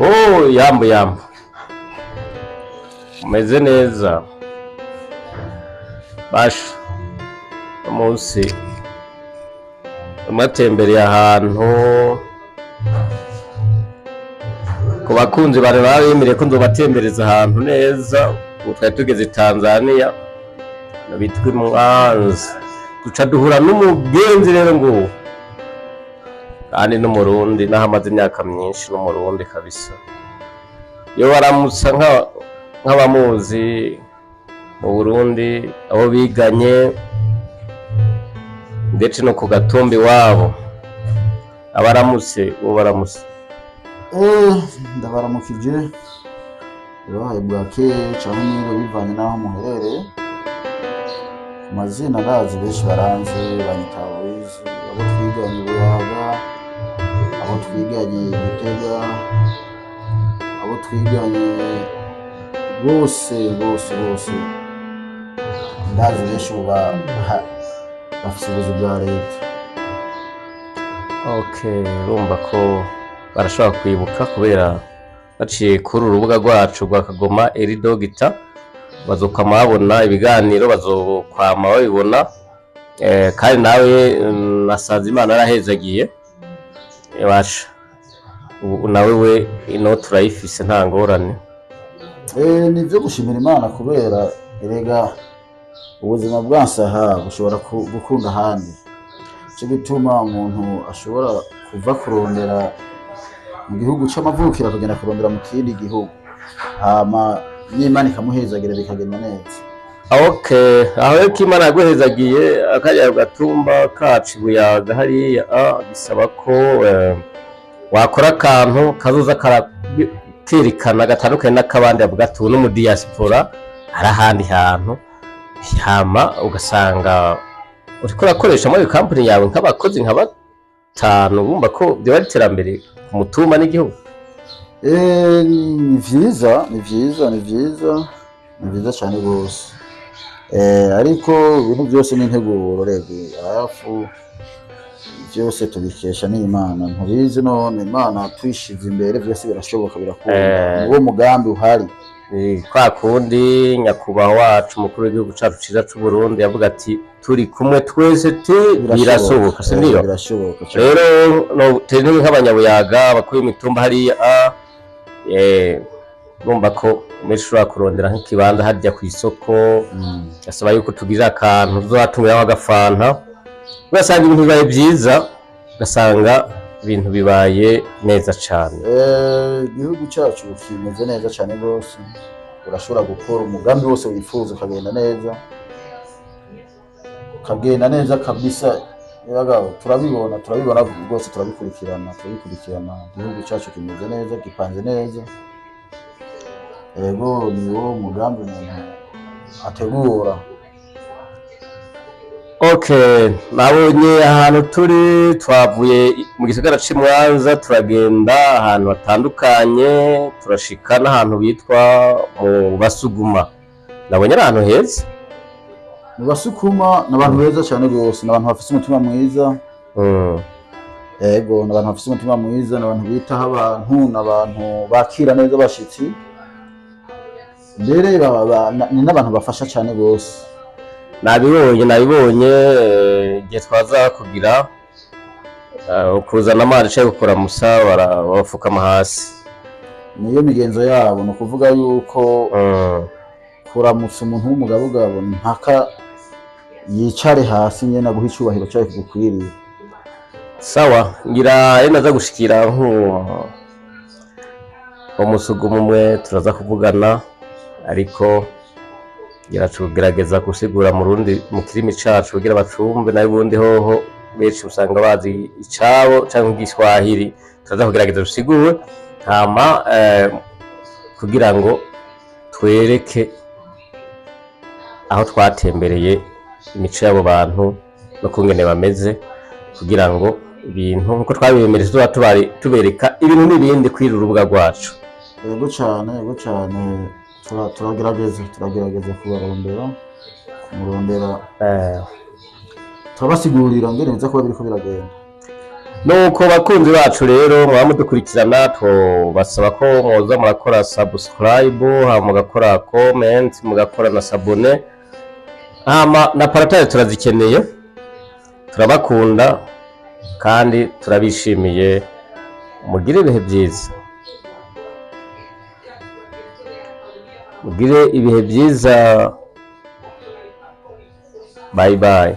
Oh, yambu yambu, umeze neza basha. Umunsi matembereye ahantu ku bakunzi bari babemereye ko nzobatembereza ahantu neza. Ubu twari tugeze Tanzania bitwa Mwanza, duca duhura n'umugenzi rero nguwo kandi n'Umurundi, naho amaze imyaka myinshi n'Umurundi kabisa. Iyo baramutsa nk'abamuzi mu Burundi, abo biganye, ndetse no ku gatumba iwabo, abaramutse uwo baramutse. Ndabaramukije, ndabahaye bwakeye canke mwiriwe bivanye n'aho muherereye. Ku mazina ndazi benshi baranzi, banyita Aloys, abo twiganye Buyaga, abo twiganye Gitega, abo twiganye bose bose bose ndazi benshi ubu bafise ubuzi bwa leta. Okay, urumva ko barashobora kwibuka kubera baciye kuri uru rubuga rwacu rwa Kagoma Eridogita, bazokwama babona ibiganiro, bazokwama babibona. Kandi nawe nasanze Imana yarahezagiye basha, ubu nawe we ino turayifise, nta ngorane. Ni ivyo gushimira Imana kubera erega ubuzima bwansaha bushobora gukunda ahandi, ico gituma umuntu ashobora kuva kurondera mu gihugu c'amavukiro akagenda kurondera mu kindi gihugu, hama n'Imana ikamuhezagira bikagenda neza. Okay, aho rero ko Imana yaguhezagiye akajya gatumba kacu Buyaga hariya, bisaba ko wakora akantu kazoza kerekana gatandukanye n'akabandi, bavuga ati ubu no mu diaspora hari ahandi hantu, hama ugasanga uriko urakoresha muri kampani yawe nk'abakozi nka batanu, bumva ko byoba ari iterambere ku mutumba n'igihugu. Ni vyiza, ni vyiza, ni vyiza, ni vyiza cane gose. Ariko ibintu byose ni integuro rege, alafu byose tubikesha n'Imana. Ntubizi none Imana tuyishize imbere byose birashoboka, birakunda. Niwo mugambi uhari. Ni kwa kundi nyakubahwa wacu umukuru w'igihugu cacu ciza c'u Burundi yavuga ati turi kumwe twese ti birashoboka, si niyo? Birashoboka cane. Rero no turi nk'abanyabuyaga bakuru imitumba hariya, urumva ko menshi ushobora kurondera nk'ikibanza harya ku isoko, gasaba yuko tugira akantu tuzatumiraho agafanta, ugasanga ibintu bibaye byiza, ugasanga ibintu bibaye neza cane. Igihugu cyacu kimeze neza cyane rwose, urashobora gukora umugambi wose wifuza ukagenda neza, ukagenda neza kabisa. Yaga, turabibona, turabibona rwose, turabikurikirana, turabikurikirana. Igihugu cyacu kimeze neza, gipanze neza. Yego, ni wo mugambi umuntu ategura. Okay, nabonye ahantu turi, twavuye mu gisagara c'i Mwanza, turagenda ahantu hatandukanye, turashika n'ahantu bitwa mu Basuguma. Nabonye ari ahantu heza. Mu Basukuma ni abantu beza cyane rwose, ni abantu bafise umutima mwiza. Ego, ni abantu bafise umutima mwiza, ni abantu bitaho abantu, ni abantu bakira neza abashitsi, mbere ni n'abantu bafasha cyane rwose. Nabibonye, nabibonye igihe twaza kugira kuzana amazi cyangwa gukora musa babapfukama hasi. Niyo migenzo yabo, ni ukuvuga yuko kuramutsa umuntu w'umugabugabo mpaka yicare hasi nyene aguha icubahiro cyayo kigukwiriye. Sawa, ngira iyo naza gushikira umusugumu umwe turaza kuvugana, ariko ngira tugerageza gusigura mu rundi, mu kirimi cacu, kugira bacumve. Nayo ubundi hoho benshi usanga bazi icabo canke Igiswahili. Turaza kugerageza dusigure, hama kugira ngo twereke aho twatembereye, imico y'abo bantu no kungene bameze, kugira ngo ibintu nkuko twabibemereye tuzoba tubereka ibintu n'ibindi kuri uru rubuga rwacu. Yego cyane, yego cyane. Turagerageza kubarondera, kumurondera, turabasigurira ngene biza kuba biriko biragenda. Nuko bakunzi bacu rero mwaba mudukurikirana, tubasaba ko mwoza murakora subscribe, hama mugakora comment, mugakora na s'abonner, hama na partage turazikeneye. Turabakunda kandi turabishimiye. Mugire ibihe byiza, mugire ibihe byiza. Bye bye.